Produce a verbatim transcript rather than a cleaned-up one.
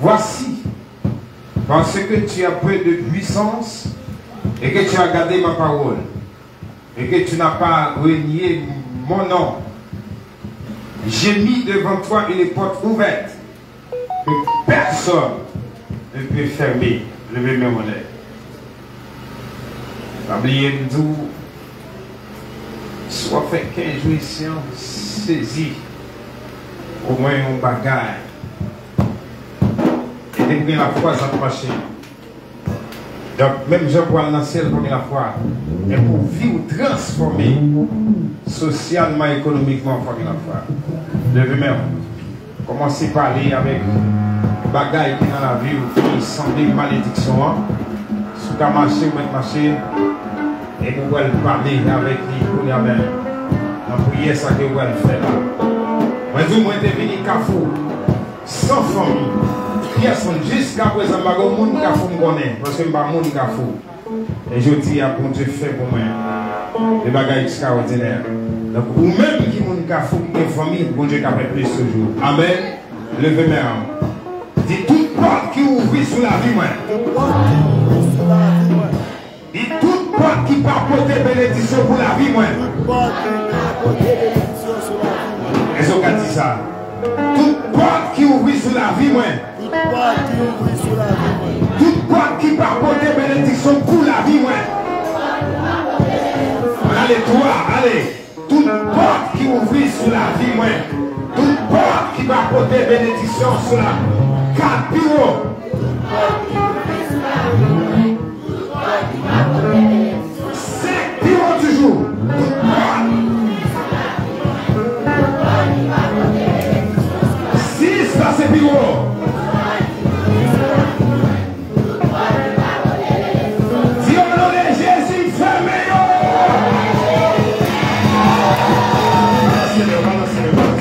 Voici, parce que tu as peu de puissance et que tu as gardé ma parole et que tu n'as pas renié mon nom, j'ai mis devant toi une porte ouverte que personne ne peut fermer. Leve men w anlè. Pa bliye m di w, si w ap fè kenz jou isi an, sezi omwen yon bagay. E depi w gen lafwa, sa ap mache. Donk, menm jan pou al nan syèl, fò w gen lafwa. Men pou vi w transfòme sosyalman, ekonomikman, fò w gen lafwa. Leve men w. Kòmanse pale avèk bagay ki nan lavi w ki sanble malediksyon an. Si w ka mache, ou mèt mache. Epi w pral pale avèk li kounye a menm. Nan priyè sa ke w pral fè la. Mwen di w, mwen te vini Kafou san fanmi. Pyèsonn, jiskaprezan, m pa gen moun Kafou m konnen, paske m pa moun Kafou. E jodi a, Bondye fè pou mwen de bagay ekstraòdinè. Donk, ou menm ki moun Kafou, ki gen fanmi, Bondye ka fè plis toujou. Amèn. Leve men an. Di, tout pòt ki ouvri sou lavi mwen. Tout pòt ki ouvri sou lavi mwen. Di, tout pòt ki pa pote benediksyon pou lavi mwen. Tout pòt ki pa pote benediksyon sou lavi mwen. Èske w ka di sa? Tout pòt ki ouvri sou lavi mwen. Tout pòt ki ouvri sou lavi mwen. Tout pòt ki pa pote benediksyon pou lavi mwen. Ale, twa, ale. Tout pòt ki ouvri sou lavi mwen. Tout pòt ki pa pote benediksyon sou la. Kat, pi wo. Senk, pi wo toujou. Tout pòt. Sis, pase pi wo. Di, o non de Jezi, fèmen yo! Balanse men w, balanse men w.